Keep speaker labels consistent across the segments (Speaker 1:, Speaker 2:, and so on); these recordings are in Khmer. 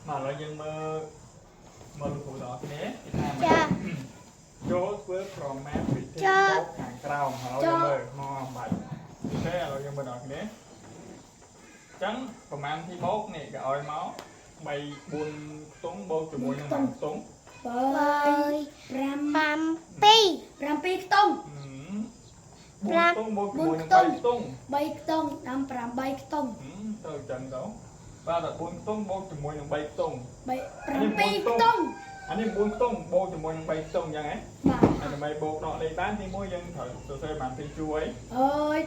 Speaker 1: មកឥឡូវយើងមើលមើលលោកគ្រូទាំងអស់គ្នាគេថាម៉េ
Speaker 2: ចា
Speaker 1: ចចូលធ្វើប្រមាណវិធី
Speaker 2: ចា
Speaker 1: បូកខាងក្រោមឥឡូវយើងមើលមកបាច់OK ឥឡូវយើងមើលដល់គ្នាអញ្ចឹងប្រមាណវិធីបូកនេះគេឲ្យមក3 4ខ្ទង់បូកជាមួយនឹង1ខ្ទង់
Speaker 3: 3 5
Speaker 2: 7
Speaker 3: 7ខ្ទង់
Speaker 1: 4ខ្ទង់បូកជាមួយនឹង3ខ្ទង់
Speaker 3: 3ខ្ទង់ដាំ8ខ្ទង់
Speaker 1: ទៅអញ្ចឹងទៅបាទតែ4ខ្ទង់បូកជាមួយនឹង3ខ្ទង់
Speaker 3: 3 7ខ្ទង់
Speaker 1: អានេះ9ខ្ទង់បូកជាមួយនឹង3ខ្ទង់អញ្ចឹងហ៎
Speaker 3: បាទ
Speaker 1: ហើយដើម្បីបូកដកលេខបានទីមួយយើងត្រូវសរសេរបានពីរជួរអី
Speaker 3: អើយ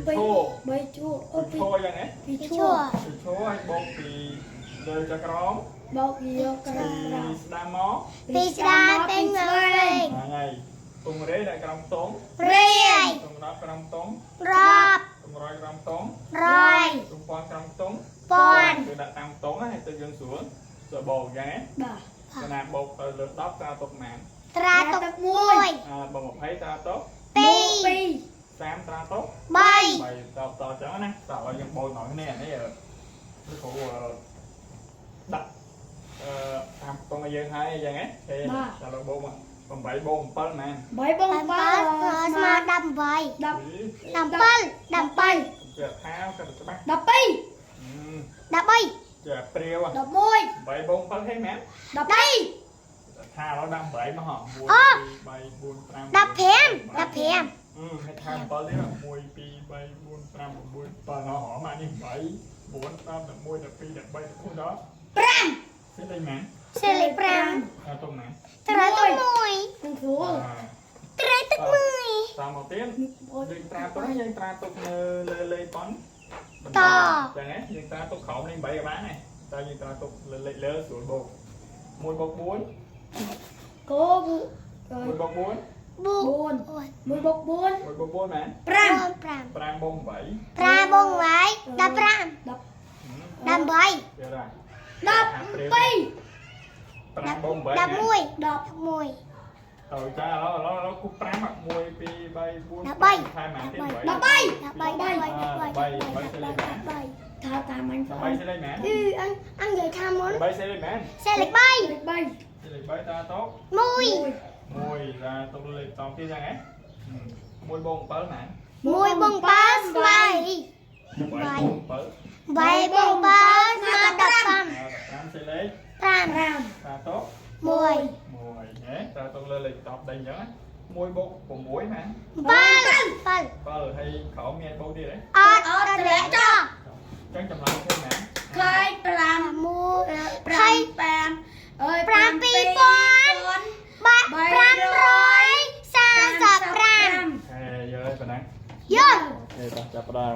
Speaker 1: ពីឈរ
Speaker 3: 3ជួរអូ
Speaker 1: ពីឈរយ៉ាងហ៎
Speaker 3: ពីជួរ
Speaker 1: ពីឈរឲ្យបូកពីលើចក្រម
Speaker 3: បោកយកក្រ
Speaker 1: ពី
Speaker 3: ក្រៅ
Speaker 1: ស្ដាំមក
Speaker 2: ពីស្ដាយពេញមកវិញ
Speaker 1: ហ្នឹងហើយពងរេដាក់ក្រោមតង
Speaker 2: រាយ
Speaker 1: ពង10ក្រោមតង
Speaker 2: រាប់
Speaker 1: ពង100ក្រោមតង
Speaker 2: រយ
Speaker 1: ពង1000ក្រោមតង
Speaker 2: ពាន់
Speaker 1: គឺដាក់តាមតងហើយទៅយើងស្រួលស្រួលបូកយ៉ាងហ៎
Speaker 3: បាទ
Speaker 1: កាលណាបូកទៅលើ10ត្រាទុកប៉ុន្មាន
Speaker 2: ត្រាទុកមួយ
Speaker 1: អើបើ20ត្រាទុក
Speaker 2: ពីរ
Speaker 1: 30ត្រាទុក
Speaker 2: បី
Speaker 1: 3តតអញ្ចឹងណាតើឲ្យយើងបូកដល់គ្នានេះលោកគ្រូដាក់អឺតាមតងឲ្យយើងហើយអញ្ចឹងហ៎គេតែលោកបូកមក8បូក7មែន
Speaker 3: 3បង
Speaker 2: 7ស្មើ18
Speaker 3: 10
Speaker 2: 17 17
Speaker 1: វាថាក៏ច្បាស់
Speaker 3: 12
Speaker 2: 13
Speaker 1: ជាព្រាវ
Speaker 3: 11
Speaker 1: 8បូក7ហេមែន
Speaker 3: 12
Speaker 1: ថាឥឡូវដាក់8មកហ៎1 2 3 4 5
Speaker 2: 15 15
Speaker 1: អឺហើយថា7ទៀត1 2 3 4 5 6 7ហ៎ហ៎មកនេះ8 9 10 11 12 13 14ដល់
Speaker 3: 5
Speaker 1: សេលេខមែន
Speaker 2: សេលេខ
Speaker 1: អត់ទុំណា
Speaker 2: 5ត្រូវទុកមួយ
Speaker 3: នឹងស្រួល
Speaker 2: ត្រូវទុកមួយ
Speaker 1: តាមមកទៀតយើងត្រាទុកយើងត្រាទុកនៅលើលេខប៉ុនចឹងហ៎យើងត្រាទុកក្រោមលេខ8ក៏បានដែរតែយើងត្រាទុកលើលេខលើស្រួលបូក1បូក4
Speaker 3: គោបុ
Speaker 1: 1បូក4
Speaker 2: បូក
Speaker 3: 4 1បូក4
Speaker 1: 1បូក4មែន
Speaker 3: 5
Speaker 2: 5
Speaker 1: 5បូក8
Speaker 2: 5បូក8 15 18
Speaker 1: ទៀតហើយ
Speaker 3: 12
Speaker 1: 5បូក8
Speaker 2: 11
Speaker 3: 10
Speaker 2: 11
Speaker 1: ទៅចាឥឡូវឥឡូវឥឡូវគូ5 1 2 3 4
Speaker 2: 13
Speaker 1: ថែមអាទៀត
Speaker 2: 13
Speaker 1: 8
Speaker 2: 13 13 13
Speaker 3: ថាតាមអញ
Speaker 1: 13សេលេខមែន
Speaker 2: អឺអញអញនិយាយថាមុន
Speaker 1: 3សេលេខមែន
Speaker 2: សេលេខ3
Speaker 3: លេខ3
Speaker 1: សេលេខ3តាតោ
Speaker 2: 1
Speaker 1: 1តាតោលេខតទៀតចឹងហ៎1បូក7មែន
Speaker 2: 1បង7ស្មើ
Speaker 1: 8បូក7
Speaker 2: 8បង7ស្មើ
Speaker 1: 15សេលេខ
Speaker 2: 15
Speaker 3: 5
Speaker 1: តាតោ
Speaker 2: 1
Speaker 1: 1ហេតាតោលើលេខ10ដេញចឹង1បូក6មែន
Speaker 2: 7 7
Speaker 1: 7ហើយក្រោមមានបូកទៀតហ៎
Speaker 2: អត់អត់តម្លាក់ចោល
Speaker 1: ចឹងចម្លើយឃើញមែន
Speaker 3: ខែ5
Speaker 2: 1
Speaker 3: 5 5អើយ
Speaker 2: 7 បាក់535
Speaker 1: ហេយើប៉ុណ្ណឹង
Speaker 2: យល់
Speaker 1: OK តោះចាប់ផ្ដើម